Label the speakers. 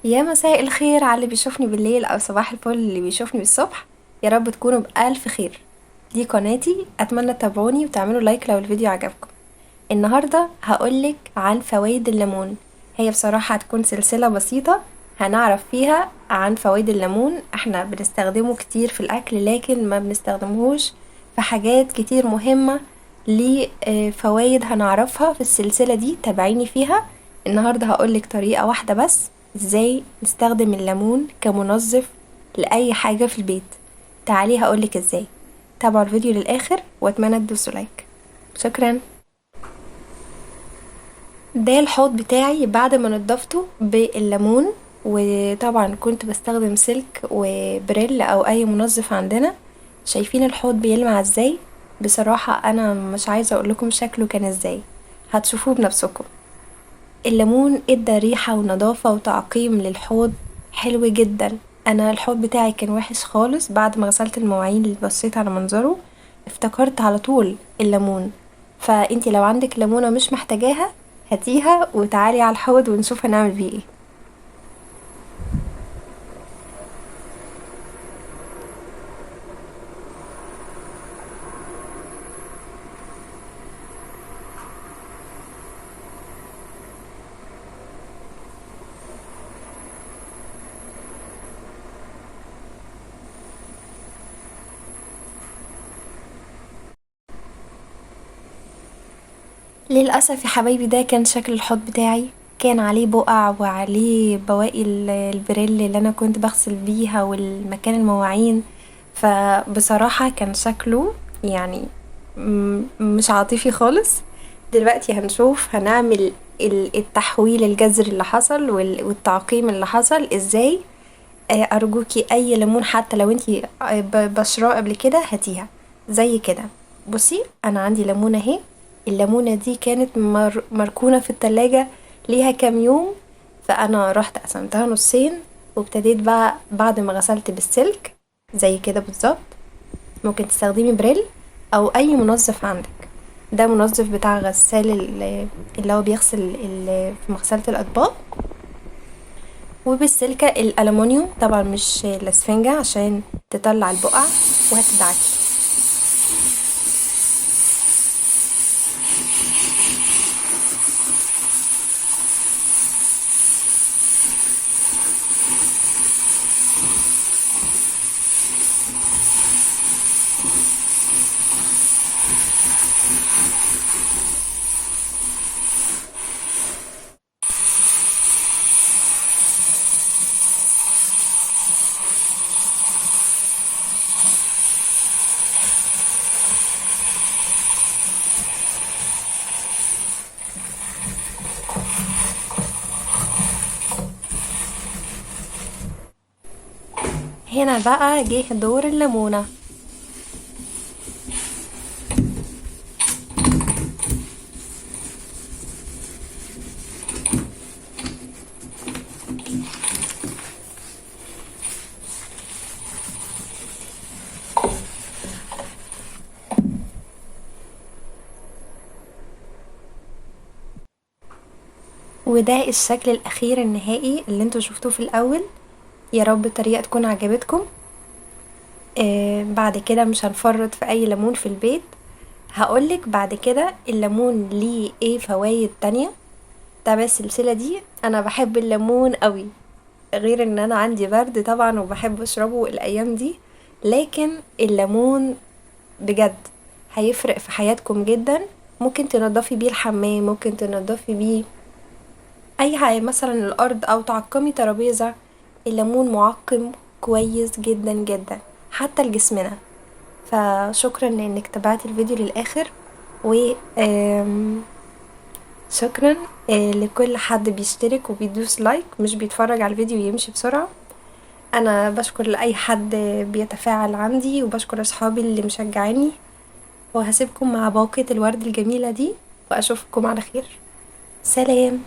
Speaker 1: يا مساء الخير على اللي بيشوفني بالليل او صباح الفل اللي بيشوفني بالصبح. يا رب تكونوا بألف خير. دي قناتي، اتمنى تتابعوني وتعملوا like لو الفيديو عجبكم. النهارده هقولك عن فوائد الليمون. هي بصراحة هتكون سلسلة بسيطة هنعرف فيها عن فوائد الليمون. احنا بنستخدمه كتير في الاكل لكن ما بنستخدمهوش في حاجات كتير مهمة، ليه فوائد هنعرفها في السلسلة دي، تابعيني فيها. النهارده هقولك طريقه واحدة بس ازاي نستخدم الليمون كمنظف لاي حاجة في البيت. تعالي هقولك ازاي. تابعوا الفيديو للاخر واتمنى تدوسوا like. شكرا. ده الحوض بتاعي بعد ما نضفته بالليمون، وطبعا كنت بستخدم سلك وبريل او اي منظف عندنا. شايفين الحوض بيلمع ازاي؟ بصراحة انا مش عايزة اقول لكم شكله كان ازاي، هتشوفوه بنفسكم. الليمون ادى ريحة ونظافة وتعقيم للحوض حلو جدا. انا الحوض بتاعي كان وحش خالص، بعد ما غسلت المواعين اللي بصيت على منظره افتكرت على طول الليمون. فانتي لو عندك ليمونة مش محتاجاها هاتيها وتعالي على الحوض ونشوف هنعمل بيه ايه. للأسف يا حبايبي ده كان شكل الحوض بتاعي، كان عليه بقع وعليه بواقي البريل اللي انا كنت بغسل بيها والمكان المواعين. فبصراحة كان شكله يعني مش عاطفي خالص. دلوقتي هنشوف هنعمل التحويل الجذري اللي حصل والتعقيم اللي حصل ازاي. ارجوكي اي ليمون حتى لو انتي بشراه قبل كده هاتيها زي كده. بصي انا عندي ليمونة اهي، الليمونة دي كانت مركونة في التلاجة ليها كام يوم، فأنا رحت قسمتها نصين وابتديت بقى بعد ما غسلت بالسلك زي كده بالظبط. ممكن تستخدمي بريل أو أي منظف عندك. ده منظف بتاع غسال اللي هو بيغسل في مغسلة الأطباق. وبالسلكة الألمونيوم طبعا مش الاسفنجة عشان تطلع البقع، وهتدعكي. هنا بقى جه دور الليمونة. وده الشكل الأخير النهائي اللي انتوا شفتوه في الأول. يا رب الطريقة تكون عجبتكم. بعد كده مش هنفرط في اي ليمون في البيت. هقولك بعد كده الليمون ليه ايه فوايد تانية. تابع السلسلة دي. انا بحب الليمون قوي، غير ان انا عندي برد طبعا وبحب اشربه الايام دي، لكن الليمون بجد هيفرق في حياتكم جدا. ممكن تنضفي بيه الحمام، ممكن تنضفي بيه اي حاجة مثلا الارض، او تعقمي ترابيزة. الليمون معقم كويس جدا جدا حتى لجسمنا. فشكرا انك تابعتي الفيديو للاخر، و شكرا لكل حد بيشترك وبيدوس لايك، مش بيتفرج على الفيديو ويمشي بسرعة. انا بشكر لاي حد بيتفاعل عندي، وبشكر اصحابي اللي مشجعاني. وهسيبكم مع باقة الورد الجميلة دي، واشوفكم على خير. سلام.